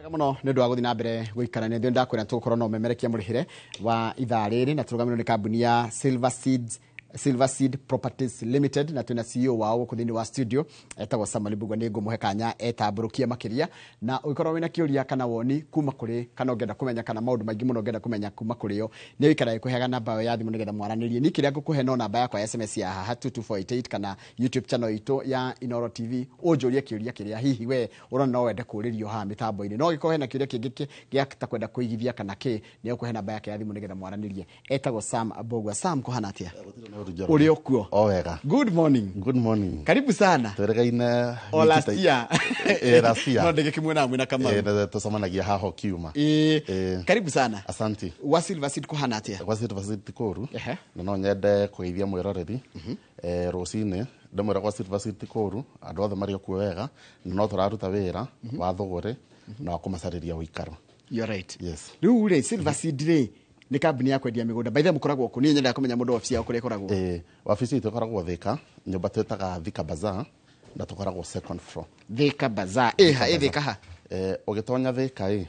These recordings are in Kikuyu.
Wega muno nĩ ũndũ wa gũthiĩ na mbere gũikarania ithuĩ. Ndakwĩra tũgũkorwo na ũmemerekia mũrĩhĩre wa ithaa rĩrĩ, na tũrũgamĩrĩrwo nĩ kambuni ya Silver Seeds, Silver Seed Properties Limited, na twĩna CEO wao gũkũ thĩinĩ wa studio etagwo Samuel Mbugua. Nĩ ngũmũhe kanya etambũrũkie makĩria, na ũngĩkorwo wĩna kĩũria kana woni kuma kũrĩ, kana ũngĩenda kũmenya, kana maũndũ maingĩ mũno ũngĩenda kũmenya kuma kũrĩ o, nĩ ũikara ĩkũheaga namba ĩyo ya thimũ nĩgetha mwaranĩrie. Niĩ kĩrĩa ngũkũhe no namba yakwa ya SMS ya haha 22488 kana YouTube channel itũ ya Inoro TV, ũnjũrie kĩũria kĩrĩa hihi we ũrona no wende kũũrĩrio haha mĩtambo-inĩ. No ũngĩkorwo hena kĩũria kĩngĩ gĩa ta kwenda kũigithia kana kĩ, nĩ ũkũhe namba yake ya thimũ nĩgetha mwaranĩrie. Etagwo Sam Mbugua. Sam, kũhana atĩa? Ũrĩ o kuo? O wega. Good morning. Good morning. Karibu sana. Tweregaine. O last year. Last year. No ndĩgĩkĩmuona mwĩna Kamau. Tũcemanagia haha o kiuma. Karibu sana. Asante. Wa Silver Seed kũhana atĩa? Gwa Silver Seed ti kũru. Na no nyende kũgeithia mwĩroreri rũcinĩ, ndĩmwĩra gwa Silver Seed ti kũru, andũ othe marĩ o kuo wega, na no tũraruta wĩra wa thũgũrĩ na wa kũmacarĩria ũikaro. You're right. Yes. Rĩu rĩ, Silver Seed rĩ, nĩ kambuni ya kwendia mĩgũnda. By the way, mũkoragwo kũ? Niĩ nyendaga kũmenya mũndũ wabici yao kũrĩa ĩkoragwo. Wabici itũ ĩkoragwo Thĩka, nyũmba twĩtaga Thika Bazaar, na tũkoragwo second floor. Thika Bazaar ĩha ĩ Thika ha? Ũgĩtonya Thĩka ĩ,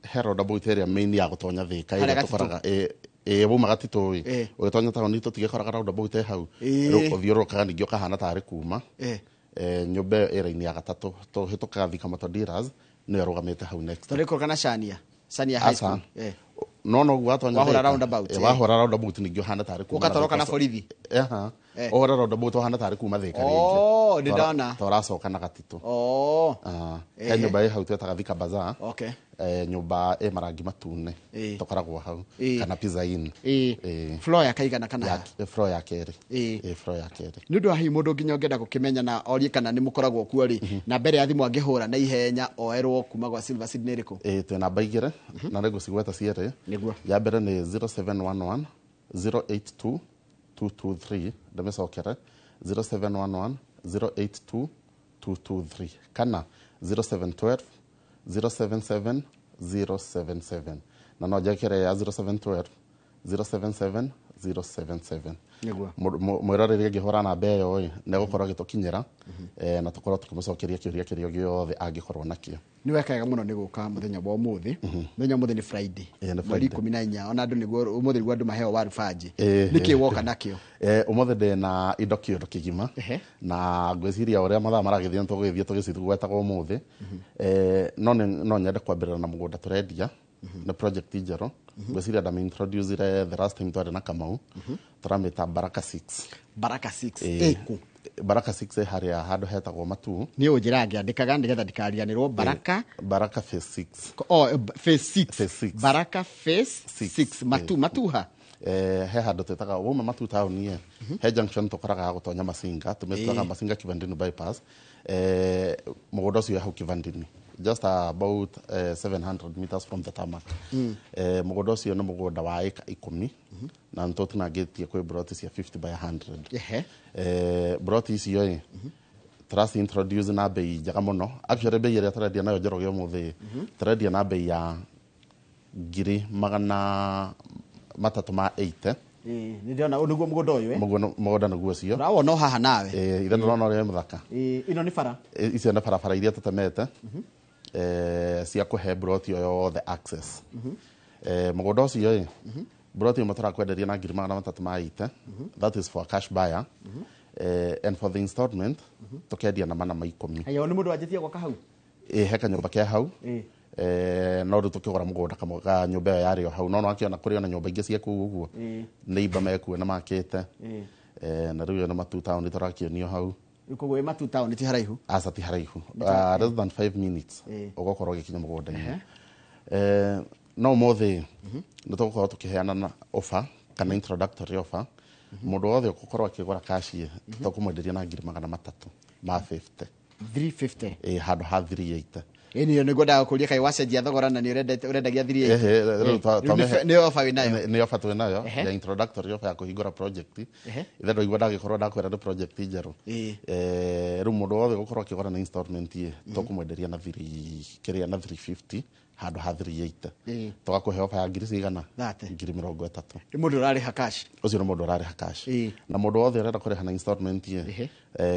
he roundabout ĩrĩa main ya gũtonya Thĩka Harĩa ĩrĩa Gatitũ? tũkoraga ĩ wauma Gatitũ ĩ, ũgĩtonya taũni tũtigĩkoraga roundabout ĩ hau. Rĩu ũthiũrũrũkaga ningĩ ũkahana tarĩ kuma nyũmba ĩyo ĩ raini ya gatatũ, tũhĩtũkaga Thika Motor Dealers, nĩyo ĩrũgamĩte hau next. Tondũ ĩkorwo na Shania High School. Aca. No noguo watonya Wahũra Thĩka, roundabout, wahũra roundabout ningĩ ũhana tarĩ kuma na Ũgatoroka na Thĩka. borithi. Aha. Ũhũra roundabout ũhana tarĩ kuma Thĩka rĩngĩ. Oh, nĩ ndona. Ta ũracoka na Gatitũ. Ah, he nyũmba ĩ hau twĩtaga Thika Bazaar. Nyũmba ĩ marangi matune. Tũkoragwo hau. Kana Pizza Inn. Floor ya kaigana kana Ya, ha? floor ya kerĩ. Floor ya kerĩ. Nĩ ũndũ wa hihi mũndũ nginya ũngĩenda gũkĩmenya na orie kana nĩ mũkoragwo kuo rĩ, na mbere ya thimũ angĩhũra na ihenya oerwo kuma gwa Silver Seed nĩ ĩrĩkũ? Twĩ namba igĩrĩ na nĩ ngũcigweta cierĩ. Nĩguo. Ya mbere nĩ 0711 082 223. Ndĩmĩcokere, 0711 082 223 kana 0712 077 077, na no njekere ya 0712 077 077. Mwĩroreri angĩhũra namba ĩyo ĩ, nĩ egũkorwo agĩtũkinyĩra na tũkorwo tũkĩmũcokeria kĩũria kĩrĩa gĩothe angĩkorwo nakĩo. Nĩ weka wega mũno nĩ gũka mũthenya wa ũmũthĩ. Mũthenya wa ũmũthĩ nĩ Friday, Ĩĩ, nĩ mweri Friday. 14. Ona andũ nĩguo ũmũthĩ nĩguo andũ maheo warubanji. Nĩkĩ woka nakĩo? Ũmũthĩ ndĩna indo kĩũndũ kĩgima, na ngwĩciria ũrĩa mathaa maragĩthiĩ tũgĩthiĩ tũgĩcigwetaga ũmũthĩ. No nyende kwambĩrĩra na mũgũnda tũrendia, nĩ project njerũ. Ngwĩciria ndamĩ introduce the last time twarĩ na Kamau. Tũramĩta Baraka 6. Baraka 6. Ĩkũ? Baraka 6 ĩ harĩa handũ hetagwo Matuu. Nĩ ũnjĩra ngĩandĩkaga nĩgetha ndikariganĩrwo. Baraka Baraka Phase 6. Oh, phase 6. Phase 6. Baraka phase 6. 6, Matu. Matuha? He handũ twĩtaga wauma Matu taũni ĩ, he junction tũkoraga ya gũtonya Masinga, tũmĩtaga Masinga Kivandini bypass. Mũgũnda ũcio wĩ hau Kivandini, just about 700 meters from the tarmac. Mũgũnda ũcio nĩ mũgũnda wa ĩka 10, na nĩ tũtinangĩtie kwĩ broti cia 50 by 100. Broti icio ĩ, tũraci introduce na bei njega mũno. Actually, bei ĩrĩa tũrendia nayo Njoroge ũmũthĩ, tũrendia na bei ya 380,000. Nĩ ndĩrona ũyũ nĩguo mũgũnda ũyũ, eh? Mũgũnda nĩguo ũcio. Ũrawona o haha nawe. Ithe ndĩrona ũrĩa wĩ mũthaka. Ĩno nĩ bara. Icio nĩ barabara iria tũtemete cia kũhe broti o yothe access. Mũgũnda ũcio ĩ, broti ĩmwe tũrakwenderia na 380,000. That is for a cash buyer. And for the installment tũkendia na 410. Haya, nĩ mũndũ wanjĩtie gwaka hau? Ĩ, he kanyũmba ke hau. No rĩu tũkĩgũra mũgũnda kamwe ka nyũmba ĩyo yarĩ o hau, no nĩwakĩona kũrĩ ona nyũmba ingĩ cia kũu ũguo neighbor mekuo na makĩte. Na rĩu ĩyo nĩ Matu taũni tũrakĩonio hau. Rĩu koguo ĩ Matu taũni ti haraihu? Aca, ti haraihu. Less than 5 minutes ũgũkorwo ũgĩkinya mũgũnda-inĩ. No ũmũthĩ nĩ tũgũkorwo tũkĩheana na offer kana introductory offer. Mũndũ wothe ũgũkorwo akĩgũra cash ĩ, tũkũmwenderia na 350,000. 350? Ĩ, handũ ha 380. Ĩ, nĩyo nĩguo ndagũkũria kaĩ wacenjia thogora na nĩ ũrendagia 380. Ehe, rĩu Rĩu nĩ offer wĩ nayo? Nĩ offer twĩ nayo ya introductory offer ya kũhingũra project. Ithe ndwaigua ndagĩkorwo ndakwĩra nĩ project njerũ. Rĩu mũndũ wothe ũgũkorwo akĩgũra na installment ĩ, tũkũmwenderia na 3 kĩrĩa na 350 Handũ ha 380. Ĩĩ. Tũgakũhe ofa ya ngiri cigana? 30. Ngiri 30. Nĩ mũndũ ũrarĩha cash? Ũcio nĩ mũndũ ũrarĩha cash. Ĩĩ. Na mũndũ wothe ũrenda kũrĩha na installment ĩ, Ehe.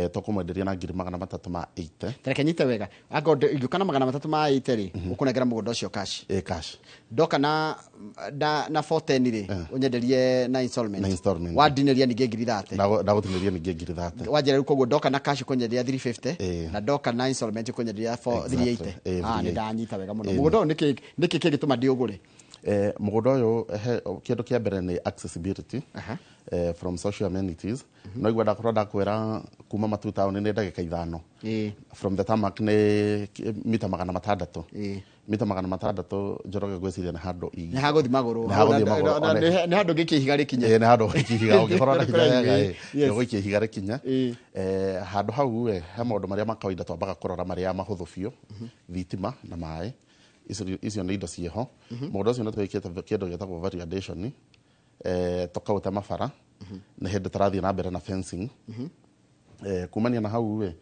tũkũmwenderia na ngiri 380. Tareke nyite wega, angorwo ingĩũka na 380 rĩ, ũkũnengera mũgũnda ũcio cash? Ĩ, cash. Ndoka na 410 rĩ, ũnyenderie na installment? Na installment. Wandinĩria ningĩ ngiri 30? Ndagũtinĩria ningĩ ngiri 30. Wanjĩra rĩu koguo ndoka na cash ũkũnyenderia 350, Ĩĩ. na ndoka na installment ũkũnyenderia 380. Ĩĩ, Ah, nĩ 380. ndanyita wega mũno. Ĩĩ. Mũgũnda ũyũ nĩkĩ kĩngĩtũma ndiũgũre? Mũgũnda ũyũ, kĩndũ kĩa mbere nĩ accessibility from social amenities. No igua ndakorwo ndakwĩra kuma Matu town nĩ ndagĩka 5. From the tarmac nĩ mita 600. Mita 600, Njoroge, ngwĩciria nĩ handũ Nĩ hagũthi magũrũ. Nĩ hagũthiĩ magũrũ. Nĩ handũ ngĩikia ihiga rĩkinye. Ĩĩ, nĩ handũ ũgũikia ihiga ũngĩkorwo na hinya wega, ĩ, nĩ ũgũikia ihiga rĩkinye. Handũ hau ĩ, he maũndũ marĩa ma kawaida twambaga kũrora marĩa mahũthũ biũ, thitima na maĩ. Icio nĩ indo ciĩho. Mũgũnda ũcio nĩ twĩkĩte kĩndũ gĩtagwo value addition, tũkaũtema bara, nĩ hĩndĩ tũrathiĩ na mbere na fencing. Kumania na hau ĩ,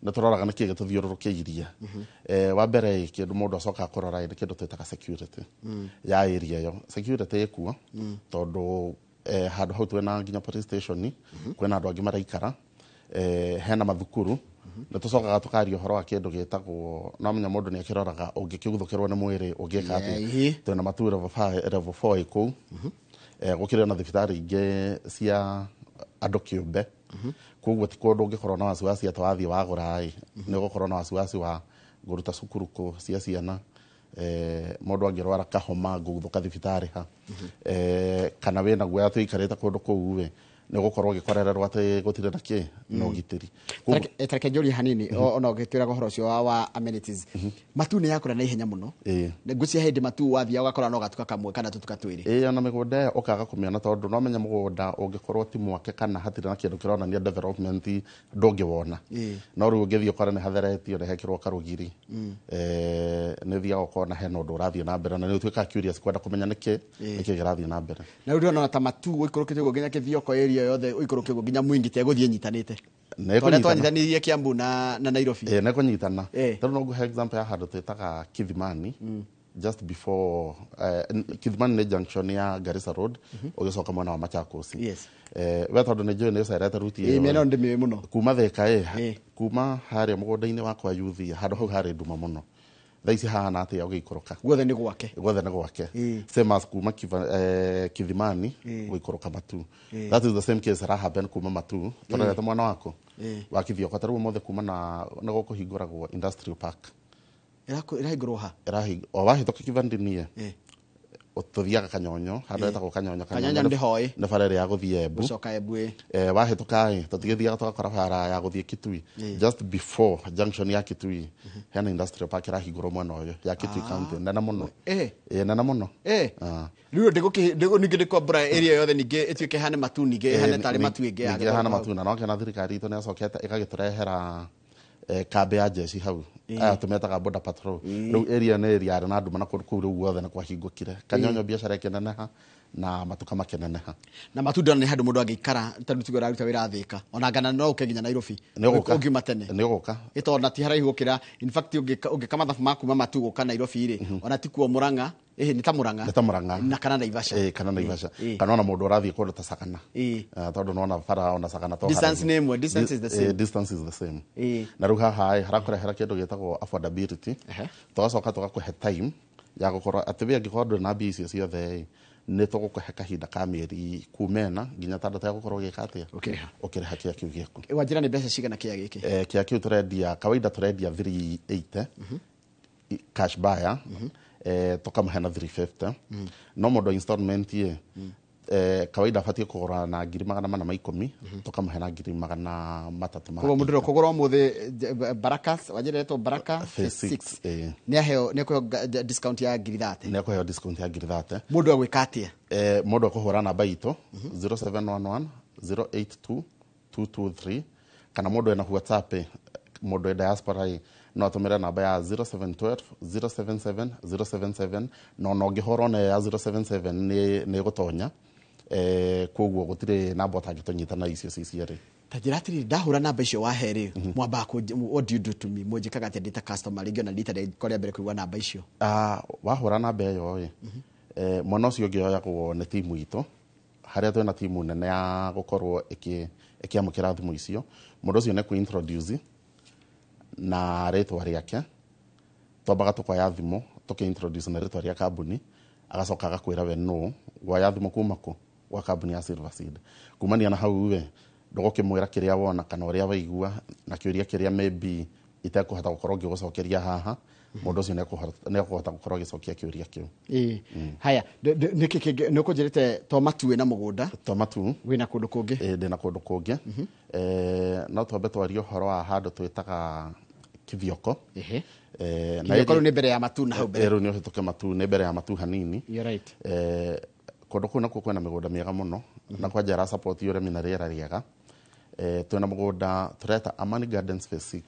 nĩ tũroraga nĩkĩ gĩtũthiũrũrũkĩirie. Wa mbere ĩ, kĩndũ mũndũ acokaga kũrora ĩ, nĩ kĩndũ twĩtaga security ya area ĩyo. Security ĩkuo tondũ handũ hau twĩna nginya police station, kwĩna andũ angĩ maraikara, hena mathukuru. Nĩ tũcokaga tũkaria ũhoro wa kĩndũ gĩtagwo, no menya mũndũ nĩ akĩroraga ũngĩkĩguthũkĩrwo nĩ mwĩrĩ ũngĩka atĩa. Twĩna Matu level 5, level 4 ĩ kũu. Gũkĩrĩ na thibitarĩ ingĩ cia andũ kĩũmbe, koguo ti kũndũ ũngĩkorwo na wasiwasi atĩ wathiĩ wagũra ĩ, nĩ ũgũkorwo na wasiwasi wa ngũruta cukuru kũ cia ciana, mũndũ angĩrwara kahoma ngũguthũka thibitarĩ ha, kana wĩna guoya tũikarĩte kũndũ kũu ĩ, nĩ ũgũkorwo ũgĩkorererwo atĩ gũtirĩ na kĩ na ũgitĩri. Tareke njũrie hanini, ona ũgĩtwĩraga ũhoro ũcio wa amenities. Matu nĩ yakũra na ihenya mũno. Ĩĩ. Ngwĩciria hĩndĩ Matu wathiaga ũgakora no gatuka kamwe kana tũtuka twĩrĩ. Ĩĩ, ona mĩgũnda ĩyo ũkaga kũmĩona tondũ no menya mũgũnda ũngĩkorwo ti mwake kana hatirĩ na kĩndũ kĩronania development ndũngĩwona. No rĩu ũngĩthiĩ ũkore nĩ hatheretio, nĩ hekĩrwo karũgiri, nĩ ũthiaga ũkona hena ũndũ ũrathiĩ na mbere na nĩ ũtuĩkaga curious kwenda kũmenya nĩkĩ kĩrathiĩ na mbere. Na rĩu ndĩrona ta Matu ũikũrũkĩte ũguo nginya Kĩthioko area yothe, ũikũrũke ũguo nginya Mwingi tegũthiĩ nyitanĩte. Nĩ Tondũ ĩkũnyitana. twanyitanirie Kiambu na Nairobi. Ĩĩ, nĩ kũnyitana. Tarĩu no ngũhe example ya handũ twĩtaga Kithimani, just before Kithimani nĩ junction ya Garissa Road ũgĩcoka mwena wa Machakos. We tondũ nĩ njũĩ nĩ ũcerete ruti Ĩĩ, ĩyo. mĩena ĩyo ndĩmĩũĩ mũno. Kuma Thika ĩ, kuma harĩa mũgũnda-inĩ wakwa yuthi, handũ hau harĩ nduma mũno. Thaa ici hahana atĩa ũgĩikũrũka? Guothe nĩ gwake. Guothe nĩ gwake. Same as kuma Kithimani gũikũrũka Matu. That is the same case ra happen kuma Matu tũrorete mwena waku wa Kithioko. Tarĩu ũmũthĩ kuma na nĩ gũkũhingũragwo industrial park. Ĩrahingũrwo ha? O wahĩtũka Kivandini tũthiaga Kanyonyo, handũ hetagwo Kanyonyo. Kanyonyo ndĩhoĩ. Nĩ bara ĩrĩa ya gũthiĩ Embu. Gũcoka Embu, ĩ. Wahĩtũka ĩ, tũtigĩthiaga tũgakora bara ya gũthiĩ Kitui. Just before junction ya Kitui hena industrial park ĩrahingũrwo mwena ũyũ ya Kitui County, nene mũno. Ĩ, nene mũno. Ah. Rĩu ndĩgũkĩ ningĩ ndĩkwambũra area yothe ningĩ ĩtuĩke hane Matu, ningĩ ĩhane tarĩ Matu ĩngĩ ya Ningĩ ĩhana Matu. Na no kĩona thirikari itũ nĩ yacokete ĩgagĩtũrehera kambĩ ya jeshi hau, aya tũmetaga border patrol. Rĩu area nĩ area yarĩ na nduma na kũndũ kũu rĩu guothe nĩ kwahingũkire. Kanyonyo biacara ĩkĩneneha na matuka makĩneneha. Na Matu ndĩrona nĩ handũ mũndũ angĩikara tondũ tuge ũraruta wĩra Thĩka, ona ngana no ũke nginya Nairobi Nĩ ũgũka. ũngiuma tene. Nĩ ũgũka. Ĩ, na ti haraihu gũkĩra, in fact ũngĩka mathabu ma kuma Matu gũka Nairobi rĩ, ona ti kuo Murang'a, ĩhĩ, nĩ ta Murang'a. Nĩ ta Murang'a. Na kana Naivasha. Ĩ, kana Naivasha, kana ona mũndũ ũrathiĩ kũndũ ta Sagana. Tondũ nĩwona bara ona Sagana to Distance haraihu. nĩ ĩmwe, distance is the same. Distance is the same. Na rĩu haha ĩ, harakũrehera kĩndũ gĩtagwo affordability. Tũgacoka tũgakũhe time ya gũkorwo atĩ we angĩkorwo ndũrĩ na mbia icio ciothe ĩ, nĩ tũgũkũhe kahinda ka mĩeri kuma 4 nginya 6 ya gũkorwo ũgĩka atĩa? Ũkĩrĩha. Ũkĩrĩha kĩa kĩu gĩaku. Wanjĩra nĩ mbeca cigana kĩa gĩkĩ? Kĩa kĩu tũrendia kawaida, tũrendia 380 cash buyer, tũkamũhe na 350. No mũndũ wa installment ĩ, kawaida abatiĩ kũgũra na ngiri 410, tũkamũhe na ngiri 300 ma Koguo mũndũ ũrĩa ũkũgũra ũmũthĩ Baraka, wanjĩra ĩtwo Baraka Phase Phase 6, 6, ĩ. nĩ aheo, nĩ ekũheo discount ya ngiri 30. Nĩ ekũheo discount ya ngiri 30. Mũndũ agwĩka atĩa? Mũndũ akũhũra namba itũ 0711 082 223, kana mũndũ ena WhatsApp ĩ, mũndũ e diaspora ĩ, no atũmĩre namba ya 0712 077 077. No ona ũngĩhũra ona ĩyo ya 077 nĩ ĩgũtonya. Koguo gũtirĩ namba ũtangĩtũnyita na icio ci cierĩ. Ta njĩra atĩrĩrĩ, ndahũra namba icio wahe rĩ, mwambaga what do you do to me? Mũnjĩkaga atĩa ndĩ ta customer rĩngĩ ona rita rĩakwa rĩa mbere kũigua namba icio? Wahũra namba ĩyo ĩ, mwena ũcio ũngĩ yoyagwo nĩ timu itũ, harĩa twĩna timu nene ya gũkorwo ĩkĩamũkĩra thimũ icio. Mũndũ ũcio nĩ kũ-introduce na rĩtwa rĩake. Twambaga tũkoya thimũ tũkĩ-introduce na rĩtwa rĩa kambuni, agacoka agakwĩra we nũ, woya thimũ kuma kũ, gwa kambuni ya Silver Seed. Kumania na hau we ndũgũkĩmwĩra kĩrĩa wona kana ũrĩa waigua na kĩũria kĩrĩa maybe itekũhota gũkorwo ngĩgũcokeria haha, mũndũ ũcio nĩekũhota gũkorwo agĩcokia kĩũria kĩu. Ĩĩ, haya, nĩkĩ kĩngĩ nĩ ũkũnjĩrĩte to matu wĩna mũgũnda? To matu. Wĩna kũndũ kũngĩ? Ĩĩ, ndĩna kũndũ kũngĩ. No twambe twarie ũhoro wa handũ twĩtaga Kithioko. Na Kithioko rĩu nĩ mbere ya matu na hau mbere. Rĩu nĩ ũhĩtũke matu, nĩ mbere ya matu hanini. You're right. Kũndũ kũu nakuo kwĩna mĩgũnda mĩega mũno, na kwanja ĩra support ũrĩmi na rĩera rĩega. Twĩna mũgũnda tũreta Amani Gardens Phase 6.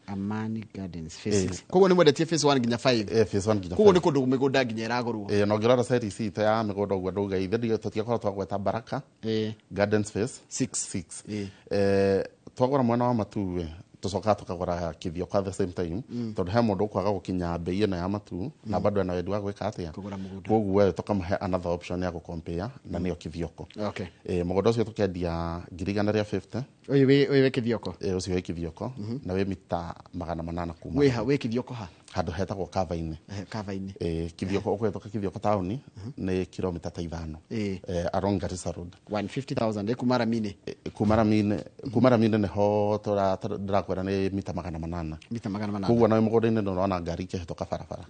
Amani Gardens Phase 6. Koguo nĩ mwendetie phase 1 nginya 5. Phase 1 nginya Koguo nĩ 5. kũndũ mĩgũnda nginya ĩragũrwo. Na ũngĩrora series itũ ya mĩgũnda ũguo ndauga ithe tũtiakorwo twagweta Baraka Gardens Phase 6. 6. Twagũra mwena wa matu tũcokaga tũkagũra Kithioko at the same time, tondũ he mũndũ ũkwaga gũkinya bei ĩno ya matu na bado ena wendi wa gwĩka atĩa? Kũgũra mũgũnda. Koguo tũkamũhe another option ya gũcompare na nĩyo Kithioko. Mũgũnda ũcio tũkendia 150,000. Ũyũ wĩ Kithioko? Ũcio wĩ Kithioko na wĩ mita 800 kuma. Wĩ ha, wĩ Kithioko ha? Handũ hetagwo Kavainĩ. Kavainĩ. Kithioko, ũkũhĩtũka Kithioko taũni nĩ kilomita ta 5. Along Garissa Road. 150,000 kuma Ramini. Kuma Ramini nĩho ndĩrakwĩra nĩ mita 800. Mita 800. Koguo na mũgũnda-inĩ ndũrona ngari ikĩhĩtũka barabara.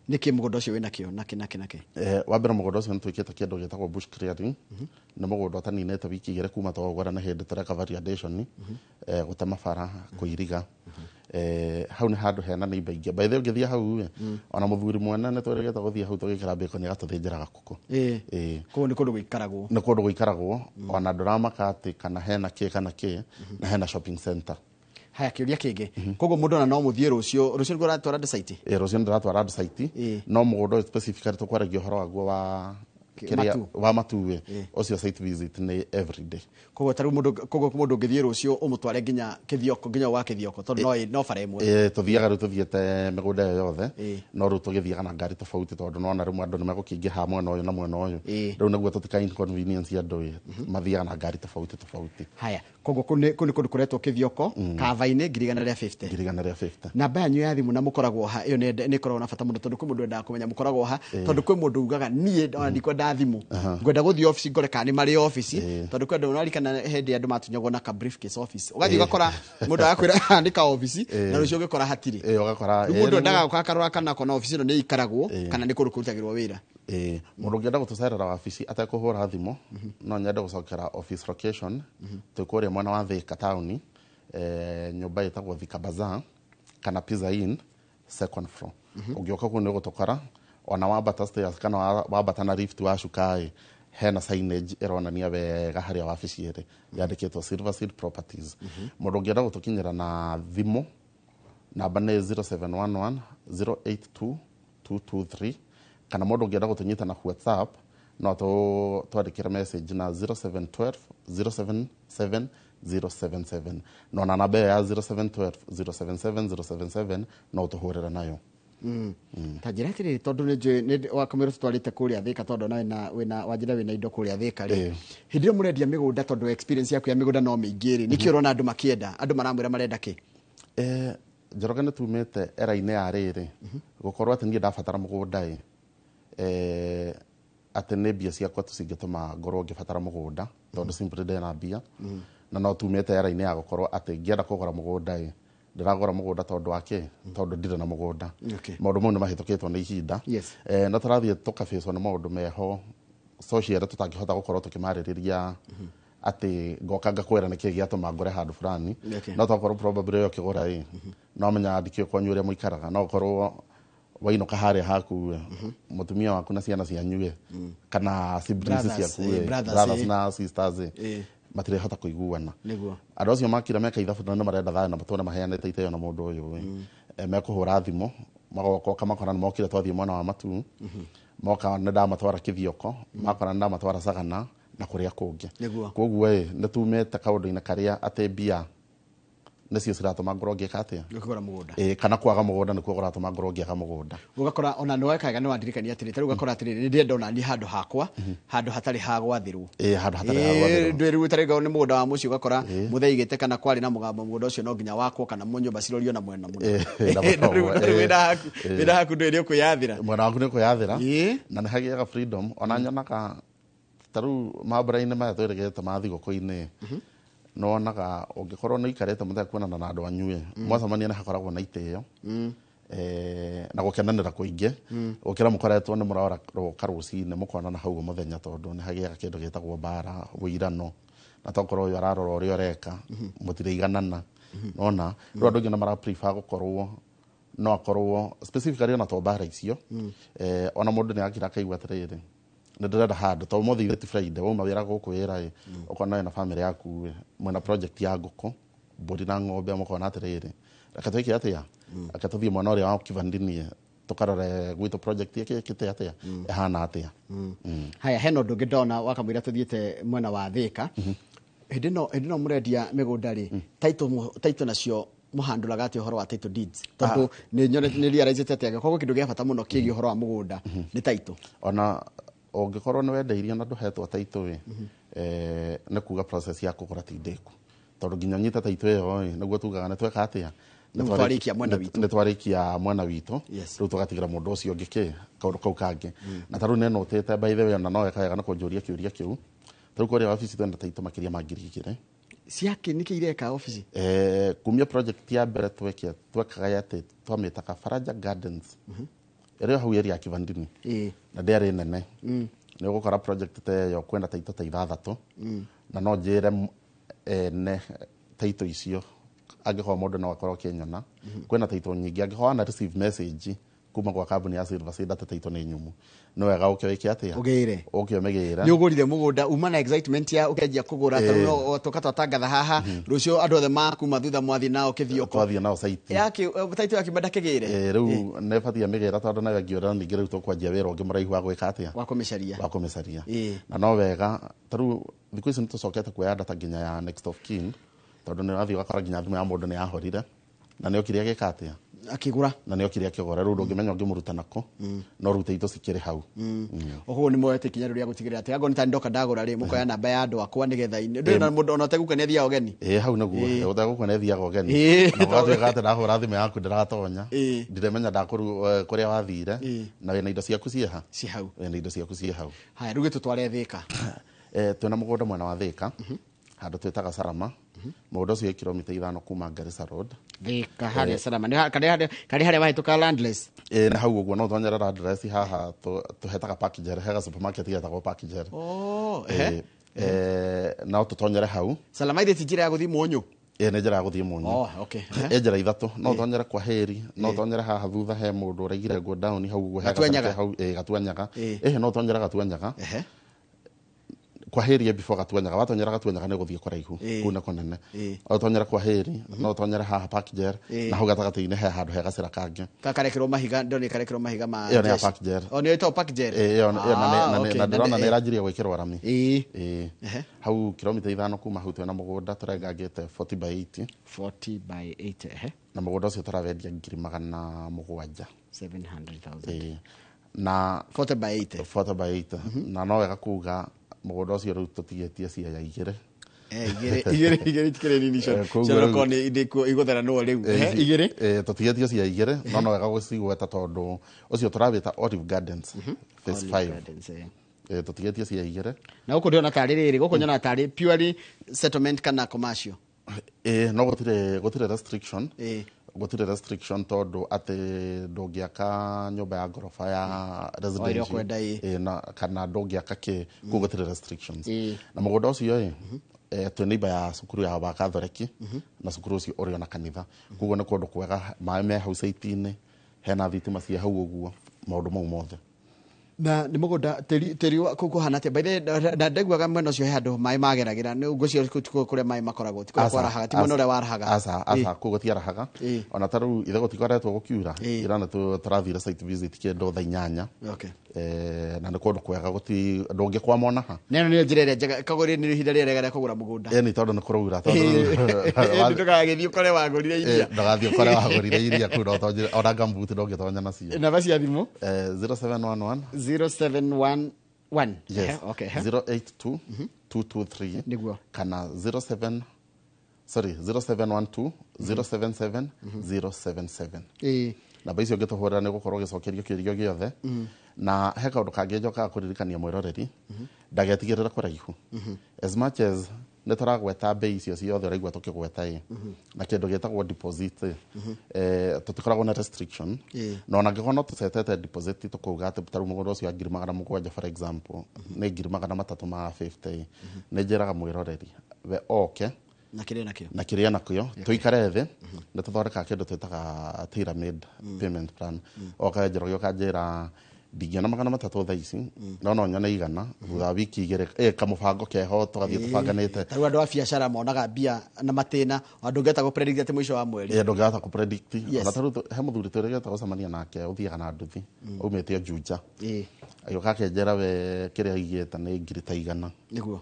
Nĩkĩ mũgũnda ũcio wĩna kĩo nakĩ nakĩ nakĩ? Wa mbere mũgũnda ũcio nĩtwĩkĩte kĩndũ gĩtagwo bush clearing. Nĩ mũgũnda ũtaninĩte wiki 2 kuma twaũgũra, na hĩndĩ tũreka variation, gũtema bara, kũiriga. Hau nĩ handũ hena neighbor aingĩ. By the way, ũngĩthiĩ hau ĩ, ona mũthuri mwene nĩ twĩrĩgĩte gũthiĩ hau tũgĩkĩra bacon agatũthĩnjĩra gakũkũ. Koguo nĩ kũndũ gũikaragwo. Nĩ kũndũ gũikaragwo, ona ndũramaka atĩ kana hena kĩ kana kĩ, na hena shopping center. Haya, kĩũria kĩngĩ. Koguo mũndũ ona no mũthiĩ rũciũ, rũciũ nĩguo ũratwara andũ site? Rũciũ nĩndĩratwara andũ site. No mũgũnda ũyũ specifically tũkwaragia ũhoro waguo wa kĩrĩa Matu. wa matu ĩ, ũcio site visit nĩ every day. Koguo ta rĩu mũndũ, koguo mũndũ ũngĩthiĩ rũciũ ũmũtware nginya Kithioko, nginya wa Kithioko, tondũ no bara ĩmwe. Tũthiaga rĩu tũthiĩte mĩgũnda ĩyo yothe, no rĩu tũgĩthiaga na ngari tofauti, tondũ nĩwona rĩmwe andũ nĩmegũkĩingĩha mwena ũyũ na mwena ũyũ. Rĩu nĩguo tũtika inconvenience andũ ĩ, mathiaga na ngari tofauti tofauti. Haya, koguo kũu nĩ kũndũ kũretwo Kithioko, Kavainĩ, 150,000. 150,000. Namba yanyu ya thimũ na mũkoragwo ha, ĩyo nĩ ĩkoragwo na bata mũno, tondũ kwĩ mũndũ wendaga kũmenya mũkoragwo ha, tondũ kwĩ mũndũ ugaga niĩ ona ndikwenda thimũ, ngwenda gũthiĩ obici ngore kana nĩ marĩ obici, tondũ kwĩ andũ ũrarikana hĩndĩ andũ matunyagwo na ka briefcase office, ũgathiĩ ũgakora mũndũ agakwĩra haha nĩ ka obici, na rũciũ ũgĩkora hatirĩ. Ũgakora, Rĩu mũndũ nĩguo. endaga gũka akarora kana akona obici ĩno nĩ ĩikaragwo, kana nĩ kũndũ kũrutagĩrwo wĩra. Mũndũ ũngĩenda gũtũcerera wabici atekũhũra thimũ, no nyende gũcokera office location. Twĩ kũrĩa mwena wa Thika taũni, nyũmba ĩtagwo Thika Bazaar kana Pizza Inn second floor. Ũngĩũka kũu nĩ ũgũtũkora, ona wambata stairs kana wambata na lift wacuka ĩ, hena signage ĩronania wega harĩa wabici ĩrĩ, yandĩkĩtwo Silver Seed Properties. Mũndũ ũngĩenda gũtũkinyĩra na thimũ, namba nĩ 0711 082 223, kana mũndũ ũngĩenda gũtũnyita na WhatsApp no twandĩkĩre message na 0712 077 077, no na namba ĩyo ya 0712 077 077 no ũtũhũrĩre nayo. Ta njĩra atĩrĩrĩ, tondũ nĩ njũĩ nĩ wakamwĩra tũtwarĩte kũrĩa Thika, tondũ ona wĩna wanjĩra wĩna indo kũrĩa Thika rĩ, hĩndĩ ĩyo mũrendia mĩgũnda, tondũ experience yaku ya mĩgũnda no mĩingĩ rĩ, nĩkĩ ũrona andũ makĩenda, andũ maramwĩra marenda kĩ? Njoroge, nĩ tumĩte era-inĩ ya rĩrĩ gũkorwo atĩ niĩ ndabatara mũgũnda ĩ, atĩ nĩ mbia ciakwa tu cingĩtũma ngorwo ngĩbatara mũgũnda, tondũ simply ndĩna mbia, na no tumĩte era-inĩ ya gũkorwo atĩ ngĩenda kũgũra mũgũnda ĩ, ndĩragũra mũgũnda tondũ wa kĩ? Tondũ ndirĩ na mũgũnda. Maũndũ mau nĩ mahĩtũkĩtwo nĩ ihinda. Na tũrathiĩ tũkabĩcwo nĩ maũndũ meho social tũtangĩhota gũkorwo tũkĩmarĩrĩria, atĩ ngoka ngakwĩra nĩkĩ gĩatũma ngũre handũ fulani. No tokorwo probably ũyũ ũkĩgũra ĩ, no menya ndikĩũĩ kwanyu ũrĩa mũikaraga, no ũkorwo wainũka harĩa haku ĩ, mũtumia waku na ciana cianyu ĩ, kana siblings Brothers, ciaku ĩ, brothers, brothers na sisters ĩ, matirĩhota kũiguana. Andũ acio makira meka ithabu na nĩ marenda thayũ na matũre maheanĩte iteo na mũndũ ũyũ ĩ, mekũhũra thimũ magoka makora nĩ mokire, twathiĩ mwena wa matu, moka nĩ ndamatwara Kithioko, makora nĩ ndamatwara Sagana, na kũrĩa kũngĩ. Nĩguo. Koguo ĩ nĩ tumĩte kaũndũ-inĩ karĩa atĩ mbia nĩcio ciratũma ngorwo ngĩka atĩa, ũkĩgũra mũgũnda. Ĩ, kana kwaga mũgũnda nĩkuo kũratũma ngorwo ngĩaga mũgũnda. Ũgakora ona nĩ wekaga nĩ wandirikania atĩrĩ, tarĩu ũgakora atĩrĩrĩ, nĩ ndĩrenda ona niĩ handũ hakwa, handũ hatarĩ ha gwathĩrwo. Ĩ, handũ hatarĩ ha gwathĩrwo. Ndwĩrĩu tarĩu nĩ mũgũnda wa mũciĩ, ũgakora mũthee aigĩte kana kwarĩ na mũgambo, mũgũnda ũcio no nginya wakwo kana nyũmba cirorio na mwena mũna. Ĩ, na mwena ũmwe, Rĩu ĩ. wĩna haku ndwĩrĩ ũkwĩyathĩra. Mwena waku nĩ kwĩyathĩra. Na nĩ hagĩaga freedom. Ona nyonaga tarĩu mambura-inĩ maya twĩrĩgĩte ma thigũkũ-inĩ, nĩwonaga ũngĩkorwo nĩ ũikarĩte mũtekuonana na andũ anyu ĩ, mwacemania nĩ hakoragwo na itĩo na gũkenanĩra kũingĩ gũkĩra mũkoretwo nĩ mũraroka rũcinĩ mũkonana hau mũthenya, tondũ nĩ hagĩaga kĩndũ gĩtagwo mbara, wũirano, na tokorwo ũyũ ararora ũrĩa ũreka mũtiraiganana. Nona rĩu andũ aingĩ nĩ mara prefer gũkorwo no akorwo specifically ona to mbara icio, ona mũndũ nĩ akira akaigua atĩrĩrĩ, nĩ ndĩrenda handũ to ũmũthĩ ithuĩ ti Friday, wauma wĩra gũkũ wĩra ĩ, ũkona wĩna family yaku ĩ, mwĩna project ya ngũkũ, mbũri na ng'ombe, mũkona atĩrĩrĩ, reke twĩke atĩa, reke tũthiĩ mwena ũrĩa wa Kivandini ĩ, tũkarore gwitũ project ĩkĩte atĩa, ĩhana atĩa. Haya, hena ũndũ ũngĩ ndona wakamũira tũthiĩte mwena wa Thĩka. Hĩndĩ ĩno mũrendia mĩgũnda rĩ, title nacio mũhandũraga atĩa, ũhoro wa title deeds? Tondũ nĩ nyonete nĩ realize atĩ angĩkorwo kĩndũ gĩa bata mũno kĩgiĩ ũhoro wa mũgũnda nĩ title. Ona ũngĩkorwo nĩ wendeirio na ndũhetwo title ĩ, nĩ kuga process ya kũgũra ti ndĩku, tondũ nginya ũnyite title ĩyo ĩ, nĩguo tugaga nĩ tweka atĩa. Nĩ twarĩkia mwena witũ. Nĩ twarĩkia mwena witũ. Rĩu tũgatigĩra mũndũ ũcio ũngĩ kĩ kaũndũ kau kangĩ. Na tarĩu nĩ notĩte, by the way, ona no weka wega nĩ kũnjũria kĩũria kĩu. Tarĩu kũrĩa wabici twenda title makĩria ma 2000. Ciake nĩkĩ ireka obici? Kumia project ya mbere twekaga atĩ twamĩtaga Faraja Gardens, ĩrĩ o hau area ya Kivandini, na ndĩarĩ nene. Nĩ ũgũkora project ta ĩyo kwĩna title ta ithathatũ, na no njĩre ene title icio, angĩkorwo mũndũ no akorwo akĩnyona, kwĩna title nyingĩ. Angĩkorwo wana receive message kuma gwa kambuni ya Silver Seed atĩ title nĩ nyumu, nĩ wega ũke wĩke atĩa? Ũgĩre. Ũke ũmĩgĩre. Nĩ ũgũrire mũgũnda uma na excitement ya ũkĩanjia kũgũra, tarĩu no tũka twatangatha haha rũciũ andũ othe makuma thutha mwathiĩ nao kĩthioko. Twathiĩ nao site. Yake title yakiuma ndakĩgĩre. Rĩu nĩ batiĩ mĩgĩra, tondũ nayo ĩngĩũra ningĩ rĩu tũkwanjia wĩra ũngĩ mũraihu wa gwĩka atĩa? Wa kũmĩcaria. Wa kũmĩcaria. Na no wega tarĩu thikũ ici nĩ tũcokete kuoya data nginya ya next of kin, tondũ nĩ ũrathiĩ ũgakora nginya thimũ ya mũndũ nĩ yahorire na nĩ okire agĩka atĩa? Akĩgũra. Na nĩ okire akĩgũra. Rĩu ndũngĩmenya ũngĩmũruta nako, no rĩu title cikĩrĩ hau. Ũguo nĩ moete ikinya rĩu rĩa gũtigĩrĩra atĩ angorwo nĩ ta ndoka ndagũra rĩ, mũkoya namba ya andũ akwa nĩgetha ndũrĩ na mũndũ ona ũtegũka nĩ athiaga ũgeni. Ĩ, hau nĩguo ũtegũkua nĩ athiaga ũgeni. Na ũgatuĩka atĩ ndahũra thimũ yaku ndĩratonya, ndiremenya ndakũru kũrĩa wathire, na wĩna indo ciaku ciĩha. Ci hau. Wĩna indo ciaku ciĩ hau. Haya, rĩu gĩtũtware Thĩka. Twĩna mũgũnda mwena wa Thĩka, handũ twĩtaga Sarama. Mũgũnda ũcio wĩ kilomita 5 kuma Garissa Road. Thĩka harĩa Salama nĩ karĩ harĩa wahĩtũka Landless? Ĩ, nĩ hau ũguo, no ũtonyere address haha tũhetaga Park Njere, hega supermarket getagwo Park Njere. Oh, ehe. No tũtonyere hau. Salama ithĩ ti njĩra ya gũthiĩ Mũnyũ? Ĩ, nĩ njĩra ya gũthiĩ Mũnyũ. Oh, okay. Ĩ njĩra ithatũ: no ũtonyere kwa Heri, no ũtonyere haha thutha he mũndũ ũraigire nguo down hau ũguo he Gatuanyaga. gatarĩ hau, ĩ, Gatuanyaga. Ĩhĩ, no ũtonyere Gatuanyaga. Kwa Heri before Gatuanyaga, watonyera Gatuanyaga nĩ gũthiĩ kũraihu. Kũu nĩ kũnene. Ũtonyere kwa Heri, no ũtonyere haha Park Jer, na hau gatagatĩ-inĩ he handũ he gacĩra kangĩ. Kakarekерwo mahiga, ndona ikarekerwo mahiga ma Ĩyo nĩ ya jeshi. Park Jer. Oh, nĩyo ĩtagwo Park Jer. Ĩ, ĩyo Ah, okay. na ndĩrona nĩ ĩranjirie gwĩkĩrwo rami. Ĩ. Hau kilomita 5 kuma hau twĩna mũgũnda tũrengangĩte 40 by 80. 40 by 80, ehe. Na mũgũnda ũcio tũrawendia 700,000. 700,000. Ĩ. Na 40 by 80. 40 by 80, na no wega kuga mũgũnda ũcio rĩu tũtigĩtie ciaya igĩrĩ. Igĩrĩ itikĩrĩ nini icio. Koguo Cio rĩu- no korwo nĩ igũtheranwo rĩu. Igĩrĩ. Tũtigĩtie cia igĩrĩ, no wega gũcigweta tondũ ũcio tũrawĩta Olive Gardens phase Olive 5. Gardens. Tũtigĩtie cia igĩrĩ. Na gũkũ ndĩrona tarĩ rĩrĩ, gũkũ nyona tarĩ purely settlement kana commercial? No gũtirĩ restriction. Gũtirĩ restriction, tondũ atĩ ndũngĩaka nyũmba ya ngoroba ya residential. Ũkwenda, ĩ. Na kana ndũngĩaka kĩ kũu, gũtirĩ restrictions. Na mũgũnda ũcio ĩ, twĩ neighbor ya cukuru ya wa Katholeki, na cukuru ũcio ũrĩ ona kanitha, koguo nĩ kũndũ kwega, maĩ me hau site-inĩ, hena thitima cia hau ũguo, maũndũ mau mothe. Na nĩ mũgũnda tĩri wa kũu kũhana atĩa? By the way, na ndaiguaga mwena ũcio he handũ maĩ mageragĩra, nĩ ngwĩciria kũu kũrĩa maĩ makoragwo ti kũrĩa kwarahaga, ti mwena ũrĩa warahaga. Aca, aca, kũu gũtiarahaga. Ona ta rĩu ithe gũtikoretwo gũkiura. Ira nĩ tũrathire site visit kĩndũ thaa 8. Na nĩ kũndũ kwega, gũti ndũngĩkwama ona ha. Na ĩno nĩyo njĩra ĩrĩa njega, koguo rĩrĩ nĩ ihinda rĩrĩa rĩega rĩa kũgũra mũgũnda. Ĩni, tondũ nĩ kũraura. Ĩni, ndũgagĩthiĩ ũkore wagũrire iria. Ndũgathiĩ ũkore wagũrire iria kũu no ona gumboot ndũngĩtonya nacio. Namba cia thimũ? 0711 0711. Yes. Okay. 082 223. Nĩguo. Kana 07, sorry, 0712 077 077. Namba icio ũngĩtũhũrĩra nĩ ũgũkorwo ũgĩcokerio kĩũria gĩothe. Na he kaũndũ kangĩ njokaga kũririkania mwĩroreri ndagetigĩrĩre kũraihu. As much as nĩ tũragweta mbei icio ciothe ũraigua tũkĩgweta ĩ, na kĩndũ gĩtagwo deposit ĩ, tũtikoragwo na restriction. Na ona angĩkorwo no tũcetete deposit, tũkauga atĩ ta rĩu mũgũnda ũcio wa 700,000, for example, nĩ 350,000, nĩ njĩraga mwĩroreri we oke na kĩrĩa nakĩo, na kĩrĩa nakĩo, tũikare thĩ, nĩ tũthondekaga kĩndũ twĩtaga tailor made payment plan. Oka Njoroge, ũkanjĩra ndingĩona 300 thaa ici, no nyone 100 thutha wa wiki 2, kamũbango keho, tũgathiĩ tũbanganĩte. Ta rĩu andũ a biacara monaga mbia na matĩna, andũ ũngĩhota gũ predict atĩ mũico wa mweri. Ndũngĩhota kũ predict. Ona ta rĩu he mũthuri twĩrĩgĩte gũcemania nake ũthiaga na nduthi aumĩte o Juja, agĩũka akĩnjĩra we kĩrĩa aigĩte nĩ ngiri ta 100.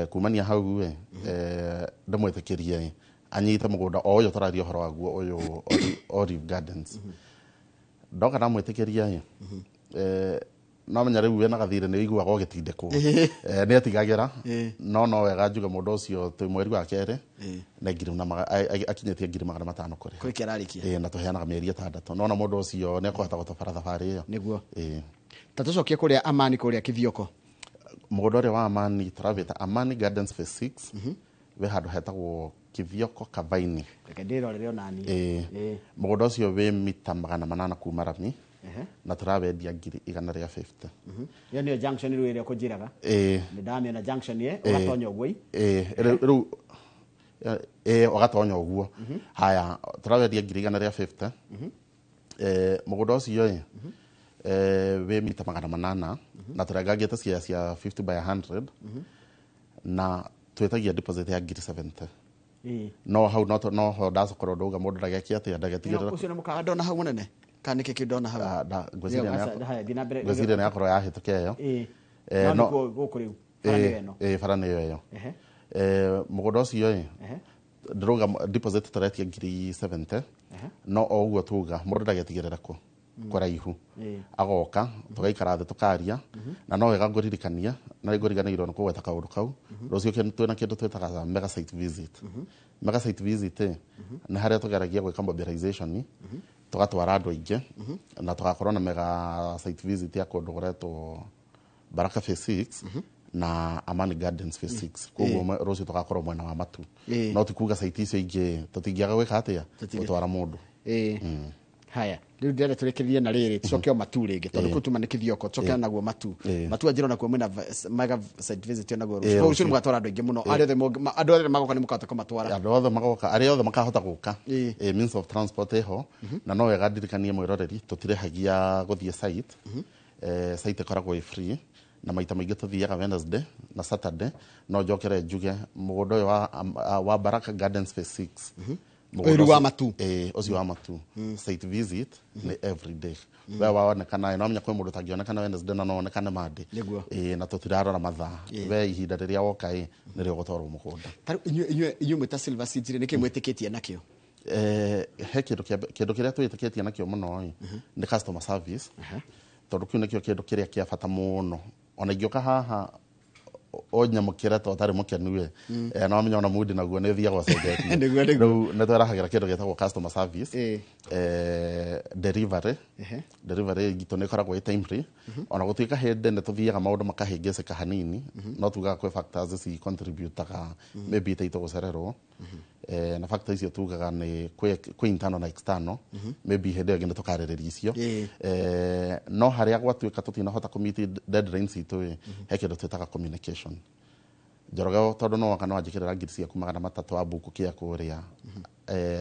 Kumania hau ĩ, ndĩmwĩtĩkĩrie anyite mũgũnda o ũyũ tũraria ũhoro waguo ũyũ, Olive Gardens. Ndoka ndamwĩtĩkĩria ĩ, no menya rĩu wĩna gathirĩ nĩ ũiguaga ũgĩtindĩkwo. Nĩ etigagĩra, no wega njuge mũndũ ũcio twĩ mweri wa kerĩ na ngiri na akinyĩtie 500,000 kũrĩha. Kũrĩkia ararĩkia. Na tũheanaga mĩeri 6, nona mũndũ ũcio nĩ ekũhota gũtũbara thabarĩ ĩyo. Ta tũcokie kũrĩa Amani, kũrĩa Kithioko. Mũgũnda ũrĩa wa Amani tũrawĩta Amani Gardens Phase 6, wĩ handũ hetagwo Kithioko Kavaini. Reke ndĩrorere onani. Mũgũnda ũcio wĩ mita 800 kuma rami, na tũrawendia 150,000. Ĩyo nĩyo junction rĩu ĩrĩa ũkũnjĩraga. Nĩ ndamĩona junction ĩ, ũgatonya ũguo ĩ. Rĩu ũgatonya ũguo. Haya, tũrawendia 150,000. Mũgũnda ũcio ĩ, wĩ mita 800, na tũrengangĩte cia 50 by 100, na twĩtagia deposit ya 70,000. No hau no ho ndacokorwo ndauga mũndũ ndageke atĩa, ndagetigĩrĩra. Ũcio nĩ mũkawa ndona hau mũnene, kana nĩkĩ kĩu ndona hau? Ngwĩciria nĩ yakorwo yahĩtũka ĩyo. No gũkũ rĩu bara nĩyo ĩno. Bara nĩyo ĩyo. Mũgũnda ũcio ĩ, ndĩrauga deposit tũretia 70,000, no o ũguo tuga mũndũ ndagetigĩrĩre kũ kũraihu, agoka tũgaikara thĩ tũkaria. Na no wega ngũririkania, na ngũriganĩirwo nĩ kũgweta kaũndũ kau, rũciũ twĩna kĩndũ twĩtaga mega site visit. Mega site visit ĩ, nĩ harĩa tũgeragia gwĩka mobilization, tũgatwara andũ aingĩ, na tũgakorwo na mega site visit ya kũndũ kũretwo Baraka Phase 6 na Amani Gardens Phase 6. Koguo rũciũ tũgakorwo mwena wa Matu, no ti kuga site icio ingĩ tũtingĩaga gwĩka atĩa, gũtwara mũndũ. Haya, rĩu ndĩrenda tũrĩkĩrĩrie na rĩrĩ, tũcoke o Matu rĩngĩ, tondũ kũu tuma nĩ Kithioko, tũcoke naguo Matu. Matu anjĩra onakuo mwĩna mega site visit onaguo rũciũ. Rũciũ nĩ mũgatwara andũ aingĩ mũno, arĩa othe andũ othe magoka nĩ mũkahota kũmatwara. Andũ othe magoka, arĩa othe makahota gũka, means of transport ĩho. Na no wega ndirikanie mwĩroreri tũtirĩhagia gũthiĩ site. Site ĩkoragwo ĩ free, na maita maingĩ tũthiaga Wednesday na Saturday. No njokere njuge mũgũnda ũyũ wa Baraka Gardens Phase 6, Ũyũ wa Matu. Ũcio wa Matu, site visit nĩ every day. We wonekana, no menya kwĩ mũndũ ũtangĩonekana Wednesday na no onekane Monday. Na tũtirarora mathaa, we ihinda rĩrĩa woka ĩ nĩrĩo ũgũtwarwo mũgũnda. Ta rĩu inyuĩ mwĩ ta Silver Seeds rĩ, nĩkĩ mwĩtĩkĩtie nakĩo? He kĩndũ kĩrĩa twĩtĩkĩtie nakĩo mũno ĩ, nĩ customer service, tondũ kĩu nĩkĩo kĩndũ kĩrĩa kĩa bata mũno. Ona ingĩũka haha ũnyamũkĩre ta ũtarĩ mũkenu ĩ, no menya ona mundi naguo nĩ ũthiaga ũcenjetie. Nĩguo. Rĩu nĩ twerahagĩra kĩndũ gĩtagwo customer service. Delivery. Delivery itũ nĩ ĩkoragwo ĩ timely, ona gũtuĩka hĩndĩ nĩ tũthiaga maũndũ makahĩngĩcĩka hanini, no tugaga kwĩ factors ci contributaga maybe ta itũ gũcererwo. Na factor icio tugaga nĩ kwĩ internal na external, maybe hĩndĩ ĩyo ĩngĩ nĩ tũkarĩrĩria icio. No harĩa gwatuĩka tũtinahota kũ meet deadlines itũ ĩ, he kĩndũ twĩtaga communication. Njoroge, tondũ no woka no wanjĩkĩrĩra 300,000 wa mbuku kĩa kũrĩa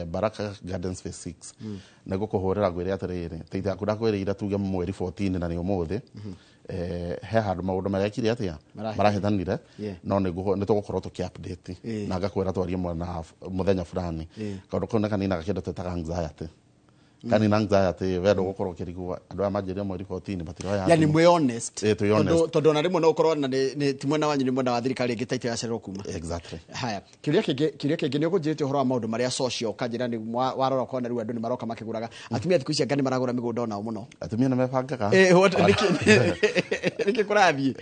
Baraka Gardens Phase 6, nĩ ngũkũhũrĩra ngwĩre atĩrĩrĩ, teithia yaku ndakwĩrĩire tuge mweri 14 na nĩ ũmũthĩ. He handũ maũndũ marekire atĩa marahĩtanire, no nĩ tũgũkorwo tũkĩ update na ngakwĩra twarie mwena mũthenya fulani. Kaũndũ kau nĩ kaninaga kĩndũ twĩtaga anxiety. Kanina anxiety we ndũgũkorwo ũkĩrigwo andũ aya manjĩrire mweri 14 matiroya. Yani mwĩ honest. Twĩ honest. Tondũ ona rĩmwe no ũkorwo na ti mwena wanyu, nĩ mwena wa thirikari ĩngĩ taito yacererwo kuma. Exactly. Haya, kĩũria kĩngĩ nĩ ũkũnjĩrĩte ũhoro wa maũndũ marĩa social, ũkanjĩra nĩ warora ũkona rĩu andũ nĩ maroka makĩgũraga. Atumia thikũ ici anga nĩ maragũra mĩgũnda onao mũno. Atumia nĩ mebangaga. Nĩkĩ kũrathiĩ?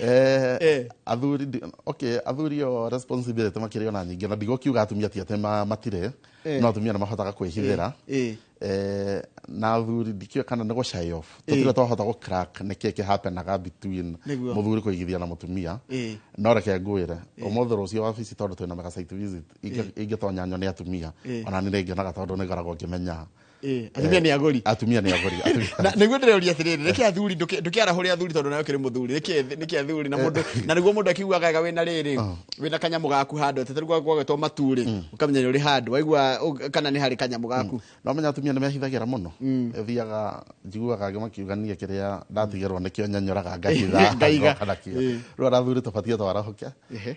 Athuri okay, athuri o responsibility makĩrĩ ona nyingĩ, na ndigũkiuga atumia ti atĩ matirĩ, no atumia nĩ mahotaga kwĩhithĩra. Na athuri ndikĩũĩ kana nĩ gũ shy off, tũtirĩ twahota gũ crack nĩ kĩĩ kĩhapenaga between mũthuri kũigithia na mũtumia. No reke ngwĩre, ũmũthĩ rũciũ wabici, tondũ twĩna mega site visit, ingĩtonya nyone atumia, ona nĩ ngenaga tondũ nĩ ngoragwo ngĩmenya Atumia nĩ agũri. Atumia nĩ agũri. Na nĩguo ndĩroria atĩrĩrĩ, nĩkĩ athuri ndũkĩarahũre athuri, tondũ nawe ũkĩrĩ mũthuri, nĩkĩ athuri na mũndũ na nĩguo mũndũ akiugaga wega wĩna rĩrĩ, wĩna kanyamũ gaku handũ atĩ tarĩu gwagwetwo maturĩ, ũkamenya nĩ ũrĩ handũ waigua kana nĩ harĩ kanyamũ gaku. No menya atumia nĩ mehithagĩra mũno. Thiaga njiguaga angĩ makiuga niĩ kĩrĩa ndatigĩrwo nĩkĩo nyanyoraga ngahitha Ngaiga. Ngoka nakĩo. Rĩu ona athuri tũbatiĩ twarahũke,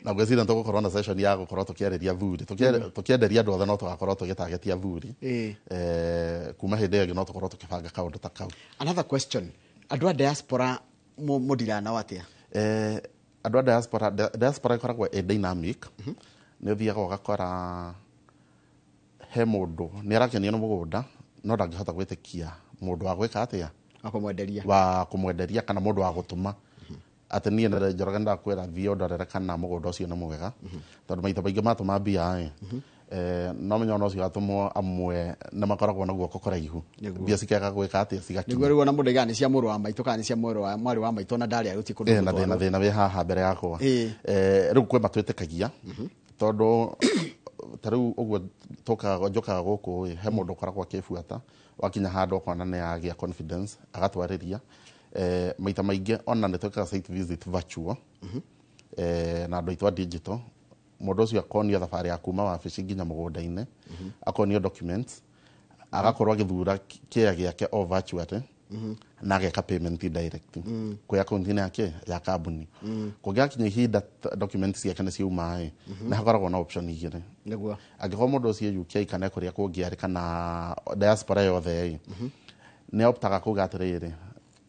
na ngwĩciria nĩ tũgũkorwo na session ya gũkorwo tũkĩarĩria athuri. Tũkĩenderia andũ othe, no tũgakorwo tũgĩtargetia athuri. Kuma hĩndĩ ĩyo ĩngĩ no tũkorwo tũkĩbanga kaũndũ ta kau. Another question, andũ a diaspora mũndira nao atĩa? Andũ a diaspora, diaspora ĩkoragwo ĩ dynamic. Nĩ ũthiaga ũgakora he mũndũ nĩ arakenio nĩ mũgũnda, no ndangĩhota gwĩtĩkia mũndũ wa gwĩka atĩa, wa kũmwenderia, wa kũmwenderia kana mũndũ wa gũtũma atĩ niĩ nĩ Njoroge ndakwĩra thiĩ ũndorere kana mũgũnda ũcio nĩ mwega, tondũ maita maingĩ matũma mbia ĩ, no menya ona ũcio watũmwo amwe nĩ makoragwo na guoko kũraihu, mbia cikega gwĩka atĩa, cigakinya. Nĩguo rĩu ona mũndũ aigaga nĩ cia mũrũ wa maitũ kana nĩ cia mwarĩ wa maitũ, na ndarĩ agũthiĩ kũndũ na gũtwarwo. Thĩna thĩna wĩ haha mbere yakwa. Rĩu kwĩ matwĩtĩkagia, tondũ ta rĩu ũguo tũkaga njũkaga gũkũ ĩ, he mũndũ ũkoragwo akĩbuata, wakinya handũ ũkona nĩ agĩa confidence agatwarĩria. Maita maingĩ ona nĩ twĩkaga site visit virtual, na andũ aitũ a digital. Mũndũ ũcio akonio thabarĩ ya kuma wabici nginya mũgũnda-inĩ, akonio documents, agakorwo agĩthura kĩea gĩake o virtually, na ageka payment direct kwĩ akaunti-inĩ yake ya kambuni. Kũngĩgakinya ihinda document ciake nĩ ciauma ĩ, nĩ hakoragwo na option igĩrĩ. Angĩkorwo mũndũ ũcio UK kana kũrĩa kũngĩ arĩ kana diaspora yothe ĩ, nĩ optaga kuga atĩrĩrĩ,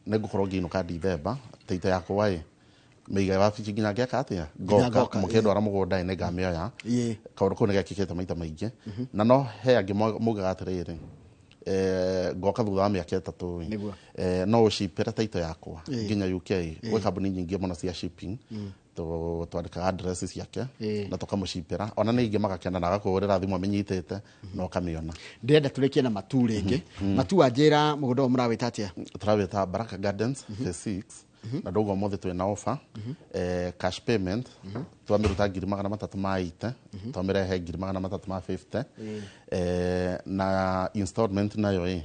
nĩ ngũkorwo ngĩinũka Dithemba, taita yakwa ĩ mĩiga wabici nginya ngeka atĩa, ngoka, ngoka, mũkĩndwara mũgũnda ĩ, nĩ ngamĩoya. Kaũndũ kau nĩ gekĩkĩte maita maingĩ. Na no he angĩ maugaga atĩrĩrĩ, ngoka thutha wa mĩaka 3 ĩ. No ũcipĩre taito yakwa nginya UK. Gwĩ kambuni nyingĩ mũno cia shipping, twandĩkaga address ciake na tũkamũcipĩra. Ona nĩ ingĩ magakena na agakũhũrĩra thimũ amenyitĩte na ũkamĩona. Ndĩrenda tũrĩkie na matu rĩngĩ. Matu wanjĩra mũgũnda ũyũ mũrawĩta atĩa? Tũrawĩta Baraka Gardens Phase 6, na ndauga ũmũthĩ twĩna offer, cash payment twamĩruta 380,000, twamĩrehe 350,000. Na installment nayo ĩ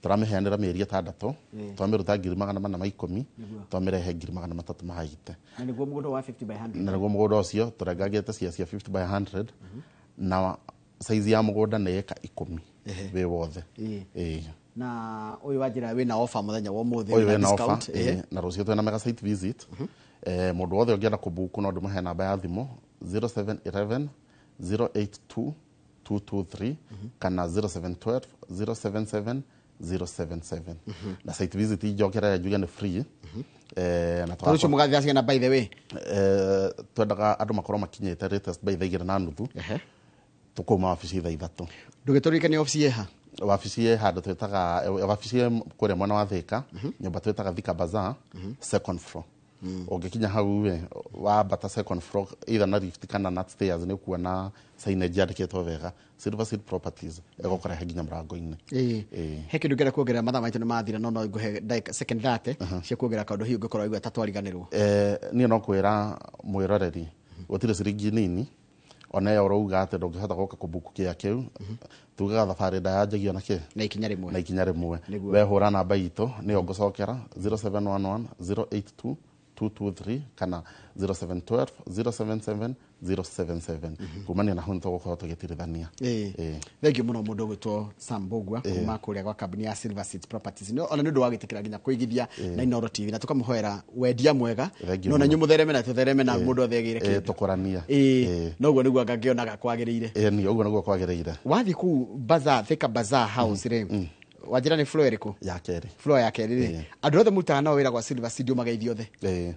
tũramĩheanĩra mĩeri 6, twamĩruta 410,000, twamĩrehe 380,000. Na nĩguo mũgũnda wa 50 by 100? Na nĩguo mũgũnda ũcio tũrengangĩte cia 50 by 100, na size ya mũgũnda nĩ ĩka 10 wĩ wothe. Ĩĩ. Na ũyũ wanjĩra wĩna offer mũthenya wa ũmũthĩ, ũyũ wĩna wĩna offer, discount. Na rũciũ twĩna mega site visit. Mũndũ wothe ũngĩenda kũbuku no ndĩmũhe namba ya thimũ 0711 082 223 kana 0712 077 077. Na site visit njokere njuge nĩ free. Na Tondũ ũcio mũgathiĩ cigana, by the way? Twendaga andũ makorwo makinyĩte latest by 2:30. Tũkauma wabici 3:00. Ndũgĩtũririkanie obici ĩha? Wabici ĩ handũ twĩtaga wabici ĩ kũrĩa mwena wa Thika, nyũmba twĩtaga Thika Bazaar, second floor. Ũngĩkinya hau ĩ, wambata second floor either na lift kana na stairs, nĩ ũkuona signage yandĩkĩtwo wega Silver Seed Properties, ĩgũkũrehe nginya mũrango-inĩ. He kĩndũ ngĩenda kuongerera? Mathaa maitũ nĩ mathira, no no ngũhe ndagĩka second 30 cia kuongerera kaũndũ hihi ũngĩkorwo waigua ta twariganĩrwo. Niĩ no kwĩra mwĩroreri gũtirĩ ciringi nini ona ĩyo ũrauga atĩ ndũngĩhota gũka kũbuku kĩa kĩu. Tugaga thabarĩ ndayanjagia na kĩ? Na ikinya rĩmwe. Na ikinya rĩmwe. Nĩguo. Wehũra namba itũ nĩyo ngũcokera, 0711 082 223 kana 0712 077 077. Kumania na hau nĩtũgũkorwo tũgĩtirithania. Thank you mũno mũndũ ũgwĩtwo Sam Mbugua kuma kũrĩa gwa kambuni ya Silver Seeds Properties. Ona nĩ ũndũ wa gwĩtĩkĩra nginya kũigithia na Inooro TV, na tũkamũhoera wendia mwega. Thank you no na mũno. Inyuĩ mũthereme na tũthereme na mũndũ othe egĩire kĩndũ. Tũkũrania. Noguo nĩguo anga ngĩonaga kwagĩrĩire. Ni ũguo nĩguo kwagĩrĩire. Wathiĩ kũu bazaar, Thika Bazaar House rĩ, wanjĩra nĩ floor ĩrĩkũ? Ya kerĩ. Floor ya kerĩ rĩ, andũ othe mũrutaga nao wĩra gwa Silver Seed ũmageithie othe.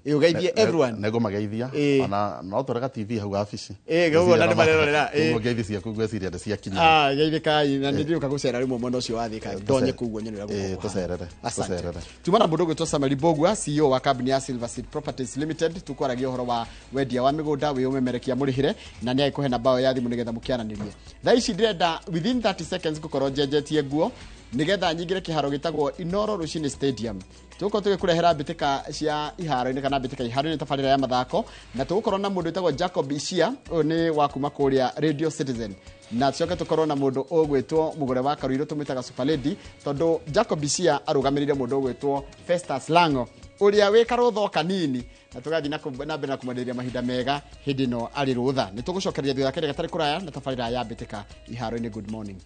Ũgeithie everyone. Nĩngũmageithia. Ona no tũrega TV hau wabici. Koguo ona nĩmarerorera. Koguo ngeithi ciaku ngwĩciria nĩ ciakinya. Ah, geithĩkai, na nĩ ndĩũka gũcera rĩmwe mwena ũcio wa Thika, ndonye kũu guo nyone ũrĩa gũkoragwo kũhana. Tũcerere, Asante. tũcerere. Tuma na mũndũ ũgwĩtwo Samuel Mbugua, CEO wa kambuni ya Silver Seed Properties Limited. Tukwaragia ũhoro wa wendia wa mĩgũnda wĩ ũmemerekia mũrĩhĩre, na nĩ agĩkũhe namba ĩyo ya thimũ nĩgetha mũkĩaranĩrie. Thaa ici ndĩrenda within 30 seconds ngũkorwo njenjetie nguo nĩgetha nyingĩre kĩharo gĩtagwo Inoro Rũcinĩ Stadium. Tũgũkorwo tũgĩkũrehera mbĩtĩka cia iharo-inĩ kana mbĩtĩka iharo-inĩ, tabarĩra ya mathako, na tũgũkorwo na mũndũ wĩtagwo Jacob Ishia, ũyũ nĩ wa kuma kũrĩa Radio Citizen, na tũcoke tũkorwo na mũndũ ũgwĩtwo Mũgũre wa Karuirũ, tũmwĩtaga Super Lady, tondũ Jacob Ishia arũgamĩrĩire mũndũ ũgwĩtwo Festus Lango ũrĩa wĩ karũtho kanini, na tũgathiĩ na mbere na kũmwenderia mahinda mega hĩndĩ ĩno arĩ rũtha. Nĩ tũgũcokereria thutha kĩrĩa gatarĩ kũraya na tabarĩra ya mbĩtĩka iharo-inĩ. Good morning.